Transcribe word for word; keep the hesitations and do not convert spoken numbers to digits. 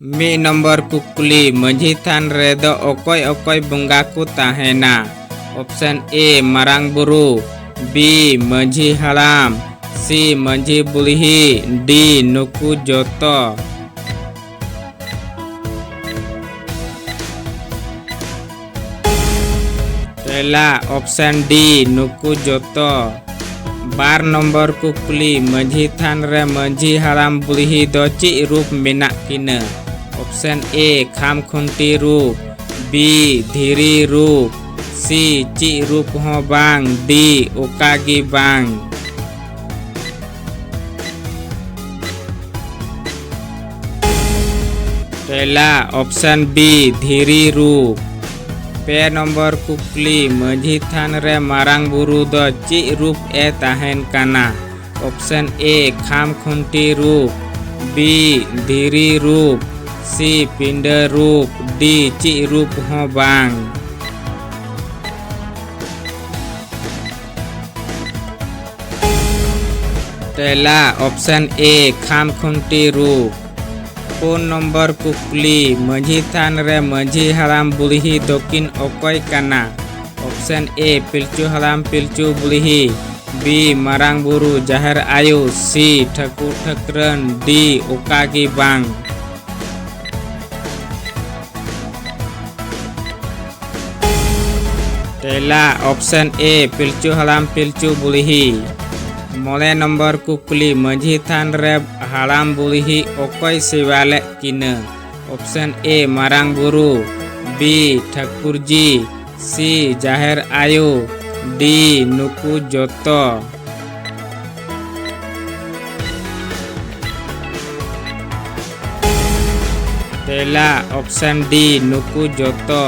ᱢᱤᱫ ᱱᱚᱢᱵᱚᱨ ᱠᱩᱠᱞᱤ, ᱢᱟᱹᱡᱷᱤ ᱛᱷᱟᱱ ᱨᱮᱫᱚ ᱚᱠᱚᱭ ᱚᱠᱚᱭ ᱵᱚᱸᱜᱟ ᱠᱚ ᱛᱟᱦᱮᱱᱟ? ᱚᱯᱥᱮᱱ ᱮ, ᱢᱟᱨᱟᱝ ᱵᱩᱨᱩ, ᱵᱤ, ᱢᱟᱹᱡᱷᱤ ᱦᱟᱲᱟᱢ, ᱥᱤ, ᱢᱟᱹᱡᱷᱤ ᱵᱩᱲᱦᱤ, ᱰᱤ, ᱱᱩᱠᱩ ᱡᱚᱛᱚ᱾ ᱛᱮᱞᱟ, ᱚᱯᱥᱮᱱ ᱰᱤ, ᱱᱩᱠᱩ ᱡᱚᱛᱚ᱾ ᱵᱟᱨ ᱱᱚᱢᱵᱚᱨ ᱠᱩᱠᱞᱤ, ᱢᱟᱹᱡᱷᱤ ᱛᱷᱟᱱ ᱨᱮ ᱢᱟᱹᱡᱷᱤ ᱦᱟᱲᱟᱢ ᱵᱩᱲᱦᱤ ᱫᱚ ᱪᱮᱫ ᱨᱩᱯ ᱢᱮᱱᱟᱜ ᱠᱤᱱᱟᱹ? ᱚᱯᱥᱮᱱ ᱮ, ᱠᱷᱟᱢ ᱠᱷᱩᱱᱴᱤ ᱨᱩᱯ, ᱵᱤ, ᱫᱷᱤᱨᱤ ᱨᱩᱯ, ᱥᱤ, ᱪᱮᱫ ᱨᱩᱯ ᱦᱚᱸ ᱵᱟᱝ, ᱰᱤ, ᱚᱠᱟ ᱜᱮ ᱵᱟᱝ᱾ ᱛᱮᱞᱟ, ᱚᱯᱥᱮᱱ ᱵᱤ, ᱫᱷᱤᱨᱤ ᱨᱩᱯ᱾ ᱯᱮ ᱱᱚᱢᱵᱚᱨ ᱠᱩᱠᱞᱤ, ᱢᱟᱹᱡᱷᱤ ᱛᱷᱟᱱ ᱨᱮ ᱢᱟᱨᱟᱝ ᱵᱩᱨᱩ ᱫᱚ ᱪᱮᱫ ᱨᱩᱯ ᱮ ᱛᱟᱦᱮᱱ ᱠᱟᱱᱟ? ᱚᱯᱥᱮᱱ ᱮ, ᱠᱷᱟᱢ ᱠᱷᱩᱱᱴᱤ ᱨᱩᱯ, ᱵᱤ, ᱫᱷᱤᱨᱤ ᱨᱩᱯ, ᱥᱤ, ᱯᱤᱸᱰᱟᱹ ᱨᱩᱯ, ᱰᱤ, ᱪᱮᱫ ᱨᱩᱯ ᱦᱚᱸ ᱵᱟᱝ᱾ ᱛᱮᱞᱟ, ᱚᱯᱥᱮᱱ ᱮ, ᱠᱷᱟᱢ ᱠᱷᱩᱱᱴᱤ ᱨᱩᱯ᱾ ᱯᱩᱱ ᱱᱚᱢᱵᱚᱨ ᱠᱩᱠᱞᱤ, ᱢᱟᱹᱡᱷᱤ ᱛᱷᱟᱱ ᱨᱮ ᱢᱟᱹᱡᱷᱤ ᱦᱟᱲᱟᱢ ᱵᱩᱲᱦᱤ ᱫᱚᱠᱤᱱ ᱚᱠᱚᱭ ᱠᱟᱱᱟ? ᱚᱯᱥᱮᱱ ᱮ, ᱯᱤᱞᱪᱩ ᱦᱟᱲᱟᱢ ᱯᱤᱞᱪᱩ ᱵᱩᱲᱦᱤ, ᱵᱤ, ᱢᱟᱨᱟᱝ ᱵᱩᱨᱩ ᱡᱟᱦᱮᱨ ᱟᱭᱳ, ᱥᱤ, ᱴᱷᱟᱹᱠᱩᱨ ᱴᱷᱟᱹᱠᱨᱟᱹᱱ, ᱰᱤ, ᱚᱠᱟ ᱜᱮ ᱵᱟᱝ᱾ ᱛᱮᱞᱟ, ᱚᱯᱥᱮᱱ ᱮ, ᱯᱤᱞᱪᱩ ᱦᱟᱲᱟᱢ ᱯᱤᱞᱪᱩ ᱵᱩᱲᱦᱤ᱾ ᱢᱚᱬᱮ ᱱᱚᱢᱵᱚᱨ ᱠᱩᱠᱞᱤ, ᱢᱟᱹᱡᱷᱤ ᱛᱷᱟᱱ ᱨᱮ ᱦᱟᱲᱟᱢ ᱵᱩᱲᱦᱤ ᱚᱠᱚᱭ ᱥᱮᱵᱟ ᱞᱮᱫ ᱠᱤᱱᱟᱹ? ᱚᱯᱥᱮᱱ ᱮ, ᱢᱟᱨᱟᱝ ᱵᱩᱨᱩ, ᱵᱤ, ᱴᱷᱟᱹᱠᱩᱨᱡᱤ, ᱥᱤ, ᱡᱟᱦᱮᱨ ᱟᱭᱳ, ᱰᱤ, ᱱᱩᱠᱩ ᱡᱚᱛᱚ᱾ ᱛᱮᱞᱟ, ᱚᱯᱥᱮᱱ ᱰᱤ, ᱱᱩᱠᱩ ᱡᱚᱛᱚ᱾